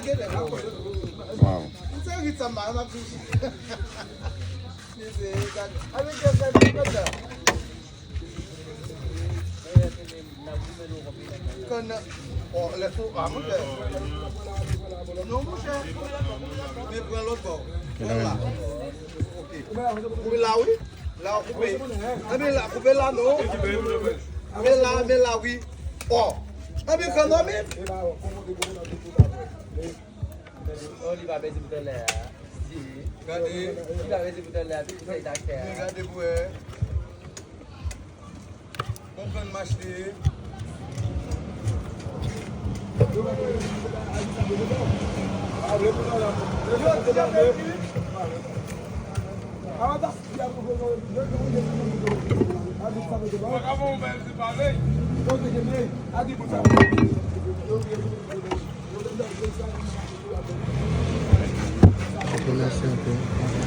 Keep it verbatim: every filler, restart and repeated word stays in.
Wow. Kòm nan, oh, lè sou, ah, monchè. Non, monchè. Men pran lòt bò. Pran la. Ok. Koupe la, wi. La, koupe. Anben la, koupe la, non. Men la, men la, wi. Oh. Anben, kanò, men. Oh, li pa pèdi pou tèlè a. Gade. Li pa pèdi pou tèlè a, tout sa li ta fè a. Gade pou wè. Bon grann mach li ye. Mèsi anpil.